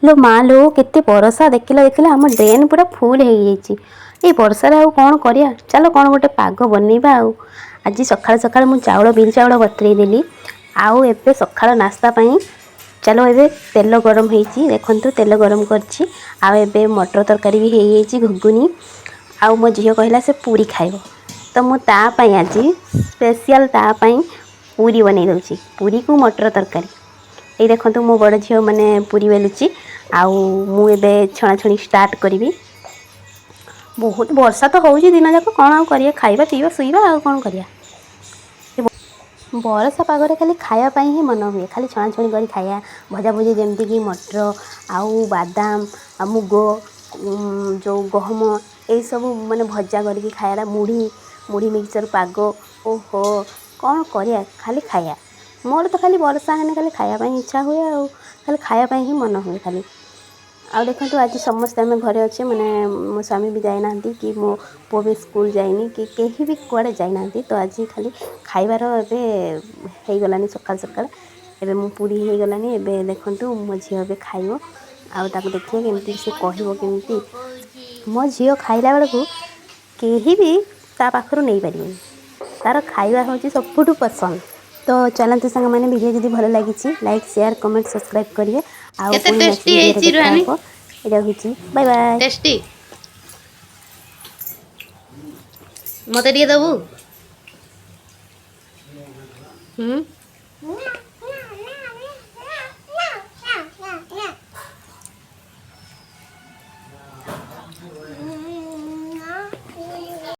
ଲୋ ମା ଲୋ, କେତେ ବରଷା! ଦେଖିଲ ଦେଖିଲ, ଆମ ଡ୍ରେନ୍ ପୁରା ଫୁଲ୍ ହେଇଯାଇଛି। ଏଇ ବର୍ଷାରେ ଆଉ କ'ଣ କରିବା? ଚାଲ, କ'ଣ ଗୋଟେ ପାଗ ବନେଇବା। ଆଉ ଆଜି ସକାଳୁ ସକାଳୁ ମୁଁ ଚାଉଳ, ବିରି ଚାଉଳ ବତୁରେଇ ଦେଲି। ଆଉ ଏବେ ସକାଳ ନାସ୍ତା ପାଇଁ ଚାଲ। ଏବେ ତେଲ ଗରମ ହେଇଛି, ଦେଖନ୍ତୁ, ତେଲ ଗରମ କରିଛି। ଆଉ ଏବେ ମଟର ତରକାରୀ ବି ହେଇଯାଇଛି, ଘୁଗୁନି। ଆଉ ମୋ ଝିଅ କହିଲା ସେ ପୁରୀ ଖାଇବ, ତ ମୁଁ ତା ପାଇଁ ଆଜି ସ୍ପେଶିଆଲ୍ ତା ପାଇଁ ପୁରୀ ବନେଇ ଦେଉଛି, ପୁରୀକୁ ମଟର ତରକାରୀ। ଏଇ ଦେଖନ୍ତୁ, ମୋ ବଡ଼ ଝିଅ ମାନେ ପୁରୀ ବେଲୁଛି ଆଉ ମୁଁ ଏବେ ଛଣାଛଣି ଷ୍ଟାର୍ଟ କରିବି। ବହୁତ ବର୍ଷା ତ ହେଉଛି ଦିନ ଯାକ, କ'ଣ ଆଉ କରିବା? ଖାଇବା, ପିଇବା, ଶୋଇବା, ଆଉ କ'ଣ କରିବା? ବରଷା ପାଗରେ ଖାଲି ଖାଇବା ପାଇଁ ହିଁ ମନ ହୁଏ। ଖାଲି ଛଣାଛଣି କରି ଖାଇବା, ଭଜା ଭୁଜି, ଯେମିତିକି ମଟର ଆଉ ବାଦାମ ଆଉ ମୁଗ, ଯେଉଁ ଗହମ, ଏଇସବୁ ମାନେ ଭଜା କରିକି ଖାଇବାଟା, ମୁଢ଼ି, ମୁଢ଼ି ମିକ୍ସଚର୍ ପାଗ, ଓହୋ, କ'ଣ କରିବା? ଖାଲି ଖାଇବା। ମୋର ତ ଖାଲି ବର୍ଷା ହେଲେ ଖାଲି ଖାଇବା ପାଇଁ ଇଚ୍ଛା ହୁଏ ଆଉ ଖାଲି ଖାଇବା ପାଇଁ ହିଁ ମନ ହୁଏ ଖାଲି। ଆଉ ଦେଖନ୍ତୁ, ଆଜି ସମସ୍ତେ ଆମେ ଘରେ ଅଛେ। ମାନେ ମୋ ସ୍ୱାମୀ ବି ଯାଇନାହାନ୍ତି କି ମୋ ପୁଅ ବି ସ୍କୁଲ ଯାଇନି କି କେହି ବି କୁଆଡ଼େ ଯାଇନାହାନ୍ତି। ତ ଆଜି ଖାଲି ଖାଇବାର ଏବେ ହେଇଗଲାନି ସକାଳ ସକାଳ। ଏବେ ମୁଁ ପୁରୀ ହେଇଗଲାନି। ଏବେ ଦେଖନ୍ତୁ, ମୋ ଝିଅ ଏବେ ଖାଇବ ଆଉ ତାକୁ ଦେଖିବା କେମିତି ସେ କହିବ କେମିତି। ମୋ ଝିଅ ଖାଇଲା ବେଳକୁ କେହି ବି ତା ପାଖରୁ ନେଇପାରିବେନି। ତାର ଖାଇବା ହେଉଛି ସବୁଠୁ ପସନ୍ଦ। ତ ଚାଲନ୍ତୁ ସାଙ୍ଗମାନେ, ଭିଡ଼ିଓ ଯଦି ଭଲ ଲାଗିଛି, ଲାଇକ୍, ସେୟାର, କମେଣ୍ଟ, ସବସ୍କ୍ରାଇବ୍ କରିବେ। ଆଉ କେତେ ପୁଣି ନେକ୍ସଟ ଟେଷ୍ଟି ଭିଡ଼ିଓରେ ହେଇଛି ଦେଖା ରୁହାନି? ହେବ। ରହୁଛି, ବାଏ ବାଏ। ଟେଷ୍ଟି। ମତେ ଟିକେ ଦବୁ? ହୁଁ।